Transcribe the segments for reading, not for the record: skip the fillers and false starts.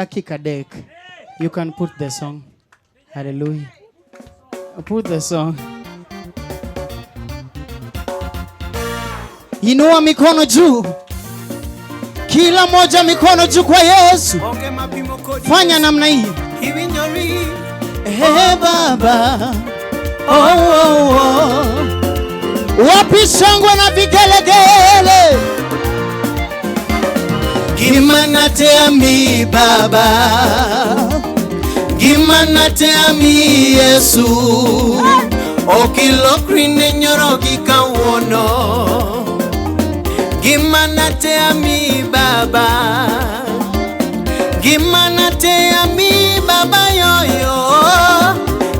Dakika dek. You can put the song. Hallelujah. Put the song. Inua mikono juu. Kila moja mikono juu kwa Yesu. Fanya namna hii. Hey, Baba. Oh, oh, oh. Wapi shangwe na vigelegele? Gima nate ami Baba, gima nate ami Yesu, okilokri ne nyoro gi kawuono. Gima nate ami Baba, gima nate ami Baba yoyo,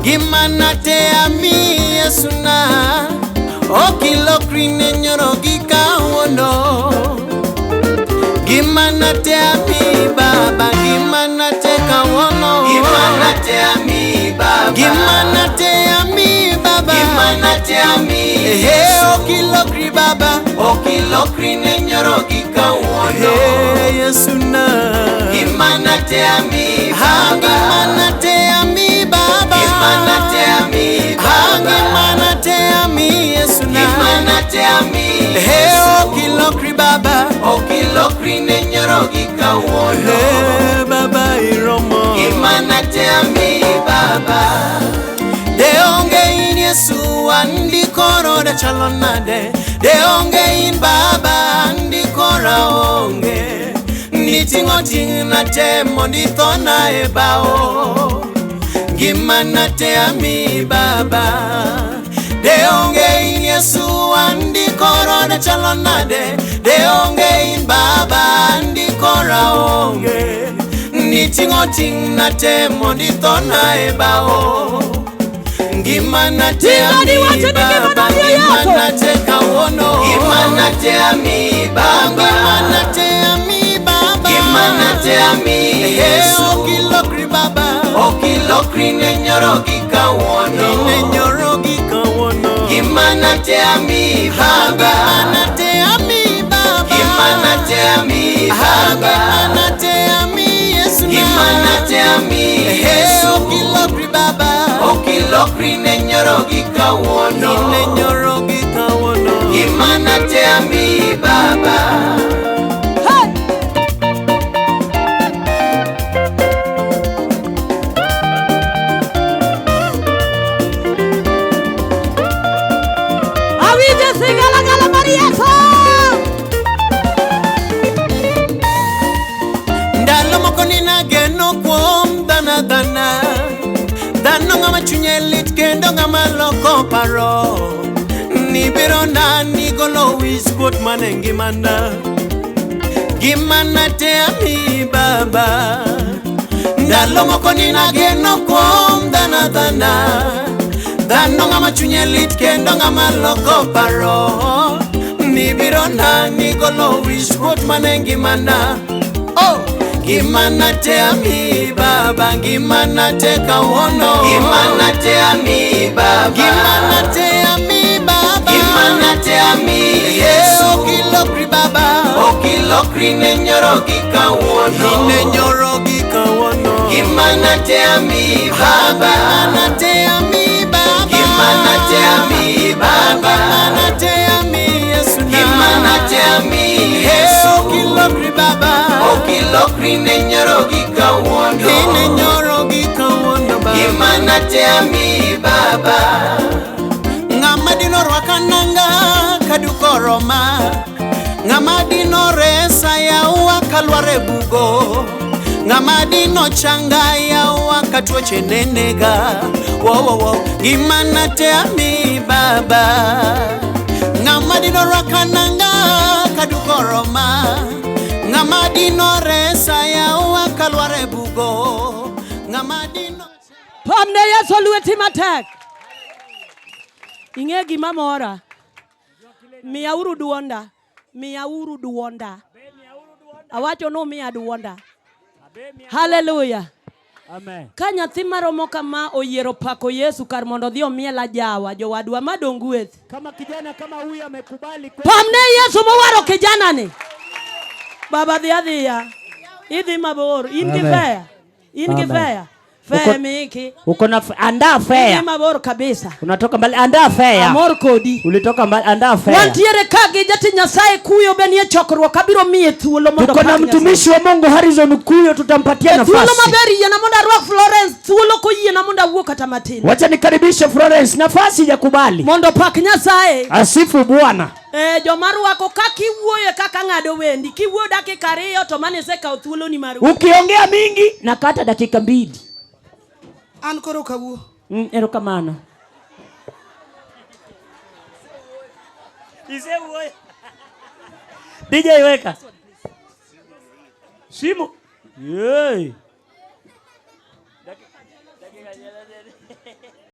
gima nate ami Yesu na, okilokri ne nyoro gi kawuono. Gima nate ami Baba, gima nate kawuono. Gima nate ami Baba, Gima nate ami Baba, gima nate ami Hey, okilokri Baba, okilokri ne nyoro gi kawuono. Hey, Yesu na. Gima nate ami Ha, Baba, gima nate ami Baba, gima nate ami Ha, Baba, gima nate ami Yesu na. gima nate ami Hey, okilokri Baba, okilokri ne nyoro gi kawuono. Hey, Baba iromo. Gima nate ami Baba, De onge in Yesu andi koro de chalo nade. De onge in Baba andi kora onge. Niting'o ting'na te mondo ithona e bao. Ngima na te ami Baba. De onge in Yesu andi koro de chalo nade. De onge in Baba andi kora onge. Niting'o ting'na te mondo ithona e bao. Ngima na te Ngima ni ami wacho ni ngima Baba, na miyo ngima Yesu. na te kawuono. gima nate ami Baba, Ngima na te ami Baba. gima nate ami Hey, Yesu okilokri Baba. okilokri ne nyoro gi kawuono. Ne nyoro gi kawuono. Gima nate ami Baba, Ngima na te ami Baba. gima nate ami Baba, Ngima na te ami Yesu na. gima nate ami Hey, Yesu okilokri Baba. okilokri ne nyoro gi kawuono. Ne nyoro gi kawuono. Gima nate ami Baba, Hey! Awinjo sigalagala mar Yesu! Ndalo moko ninageno kuom dhano dhana. Dhano ng'ama chunye lit kendo ng'ama loko paro. Nibiro na nigolo wich kuot mane ngimana. Ngimana te ami Baba. Ndalo moko ninageno kuom dhano dhana. Dhano ng'ama chunye lit kendo ng'ama loko paro. Nibiro na nigolo wich kuot mane ngimana. Oh! Ngimana te ami Baba, ngimana te kawuono. gima nate ami Baba, Ngimana te ami Baba. gima nate ami Hey, Yesu okilokri Baba. okilokri ne nyoro gi kawuono. Ne nyoro gi kawuono. Gima nate ami Baba, Ngimana te ami Baba. gima nate ami Baba, Ngimana te ami Yesu na. gima nate ami Hey, Yesu okilokri Baba. okilokri ne nyoro gi kawuono. Ne nyoro gi kawuono Baba. Gima nate ami Baba, Ng'ama dino rwaka nanga kaduko roma. Ng'ama dino resa yawa kalwar e bugo. Ng'ama dino changa yawa ka tuoche nenega. Wo wo wo, ngima nate ami Baba. Ng'ama dino rwaka nanga kaduko roma. Ng'ama dino resa yawa kalwar e bugo. Ng'ama dino Pam ne Yesu lweti matek. Ing'e gima mora? Miyauru duonda. Miyauru duonda. Awacho ni umiya duonda. Hallelujah. Amen. Ka nyathi maromo kama oyiero pako Yesu kar mondo odhi omiel ajawa, jowadwa madong gweth. Kama kijana kama huyu amekubali kwenda Pam ne Yesu mowaro kijana ni. Baba dhi adhiya. Idhi mabor. In gi Amen. fare. In gi Amen. fare. Fare miki. Uko na andaa Idhi fare. mabor kabisa. Unatoka mbali, andaa fare. Amor kodi. Ulitoka mbali, andaa fare. Wantiere ka gi jatich Nyasaye Kuyo be nie chokruok abiro miye thuolo mondo Tuko na opak Nyasaye. mtumishi wa Mungu Harrison Kuyo, tutampatia E thuolo nafasi. maber yiena mondo arwak Florence thuolo koyiena mondo awuo kata matin. Wacha nikaribishe Florence, nafasi ya kubali. Mondo opak Nyasaye. Asifu Bwana. Eh, joma rwako kaka iwuoyo e kaka ng'ado wendi. Kiwuoyo dakika ariyo to mano isekawo thuoloni mar wuoyo. Ukiongea mingi nakata dakika 2. An koro ok awuo. Erokamano. DJ weka. Simu. Yey.